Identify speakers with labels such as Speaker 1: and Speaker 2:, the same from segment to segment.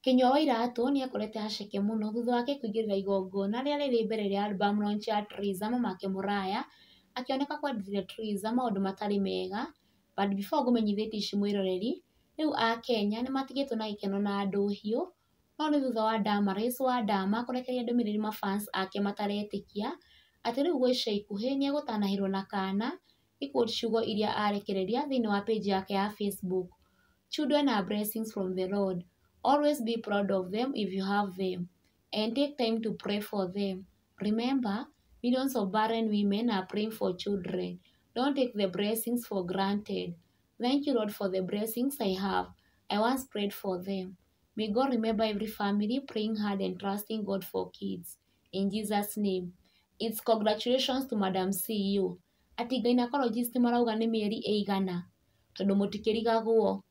Speaker 1: Kinyua wa Iratũ nĩekorete haceke mũno thutha wake kũingĩrĩra igongona rĩa rĩrĩ mbere rĩa album launch ya Triza mamake Mũraya, akĩoneka kwendithia Triza maũndũ matarĩ mega. But before ngũmenyithĩtie ici mwĩroreri, rĩu akenya nĩmatigĩtwo na gĩkeno na ndũhiũ, no nĩ thutha wa Damaris Wandama kũrekereria ndũmĩrĩri mafans ake mataretĩkia atĩ rĩu gwa ica ikuhĩ nĩegũtanahĩrwo na kana, nĩ quote ciugo iria arekereria thĩinĩ wa page yake ya Facebook. "Children are blessings from the Lord. Always be proud of them if you have them, and take time to pray for them. Remember, millions of barren women are praying for children. Don't take the blessings for granted. Thank you, Lord, for the blessings I have. I once prayed for them. May God remember every family praying hard and trusting God for kids. In Jesus' name." It's congratulations to Madam CEO. Ati gynecologist marauga nĩ mĩeri ĩigana tondũ mũtikĩrigagwo.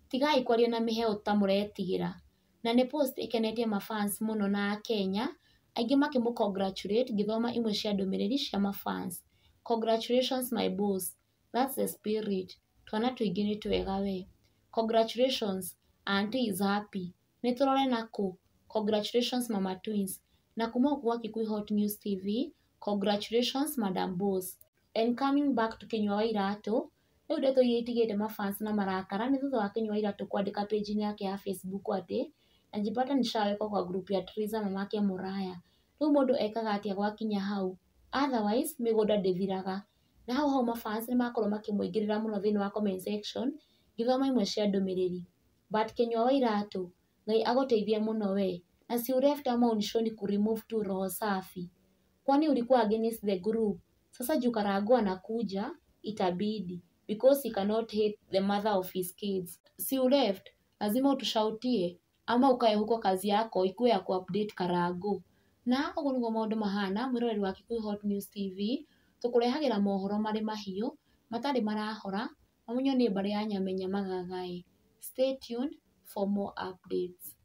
Speaker 1: Tigai kwaria na mĩheo ta mũretigĩra. Na nĩ post ĩkenetie mafans mũno na akenya aingĩ makĩmũ congratulate. Ngĩthoma imwe cia ndũmĩrĩri cia mafans: "Congratulations, my boss, that's the spirit. Twana tũingĩ nĩ twega we. Congratulations, auntie is happy. Nĩ tũrore nakũ. Congratulations, mama twins." Na kuma gũkũ gwa Kikuyu Hot News TV, congratulations, Madam Boss. And coming back to Kinyua wa Iratũ, rĩu ndeto iria itigĩte mafans na marakara nĩ thutha wa Kinyua wa Iratũ kwandĩka page-inĩ yake ya Facebook atĩ "najipata nishawekwa kwa group ya Triza mamake Mũraya". Rĩu mũndũ ekaga atĩa gwakinya hau? Otherwise mĩgũnda ndĩthiraga. Na hau hau mafans nĩmakorwo makĩmũingĩrĩra mũno thĩinĩ wa comment section. Ngĩthoma imwe cia ndũmĩrĩri: "But Kinyua wa Iratũ, Ngai agũteithie mũno we, na si uleft ama unishoni kuremove tu roho safi. Kwani ulikuwa against the group? Sasa juu Karangu anakuja, itabidi, because he cannot hate the mother of his kids. Si uleft, lazima utushautie ama ukae huko kazi yako ikuwe ya kuupdate Karangu." Na ũguo nĩguo maũndũ mahana. Mwĩroreri wa Kikuyu Hot News TV, tũkũrehagĩra mohoro marĩ mahiũ matarĩ marahora mamunywo nĩ mbarĩ ya Nyamenya Magagaĩ. Stay tuned for more updates.